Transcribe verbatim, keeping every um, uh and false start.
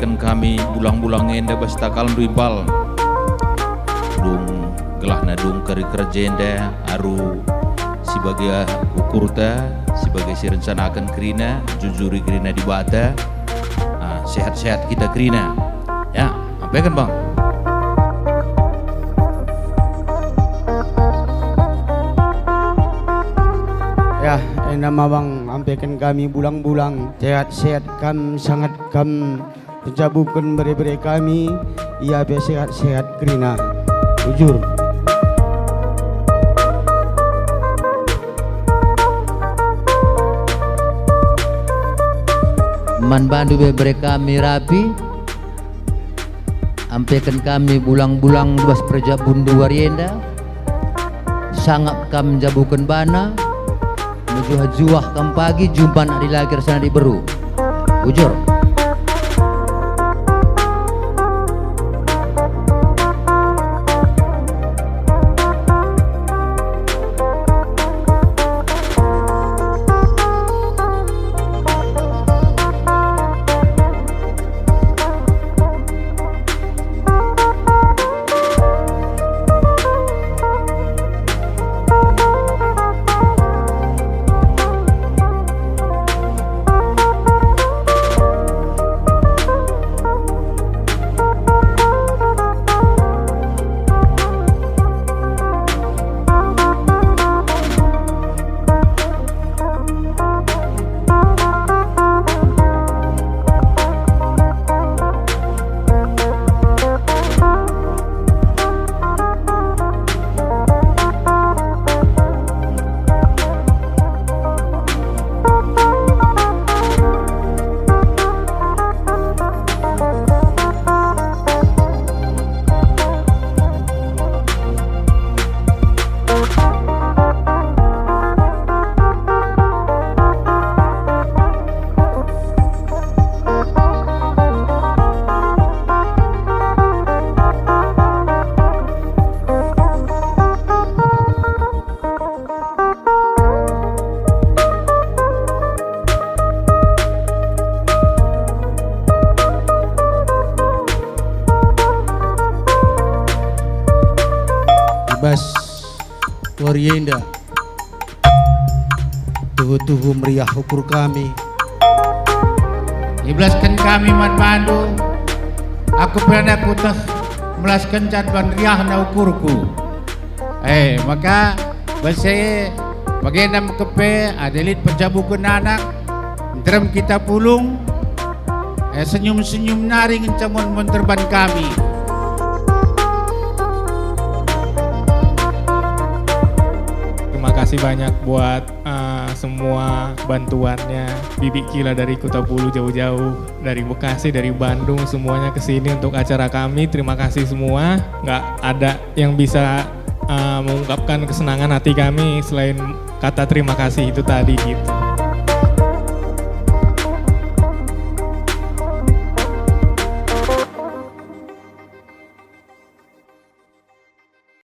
Ken kami bulang-bulang enda bas takalndu impal. Dung gelahna dung kari kerja enda aru si bage ukurta, si bage si rencanaken kerina, jujuri kerina Dibata. Ah, sehat-sehat kita kerina. Ya, ampeken, Bang. Ya, enda ma, Bang, ampeken kami bulang-bulang. Sehat-sehat kam, sangat kam penjabuken bere-bere kami, ia pe sehat-sehat kerina. Bujur. Man bandu bere-bere kami Rapi, ampeken kami bulang-bulang bas perjabundu wari enda. Sangap kam njabuken bana, mejuah-juah kam pagi jumpa anak dilaki ras anak diberu. Bujur. I bas wari enda, tuhu-tuhu meriah ukur kami. Ibelasken kami man bandu, aku pe enda kueteh melaskenca ban riahna ukurku. Eh, maka bas e bagenda me kepe adi lit penjabuken anak, nterem kita pulung, eh, senyum-senyum nari ngenca mon-mon terban kami. Terima kasih banyak buat, eh, semua bantuannya. Bibi Kila dari Kota Bulu jauh-jauh, dari Bekasi, dari Bandung, semuanya ke sini untuk acara kami. Terima kasih semua. Nggak ada yang bisa, eh, mengungkapkan kesenangan hati kami selain kata terima kasih itu tadi, gitu.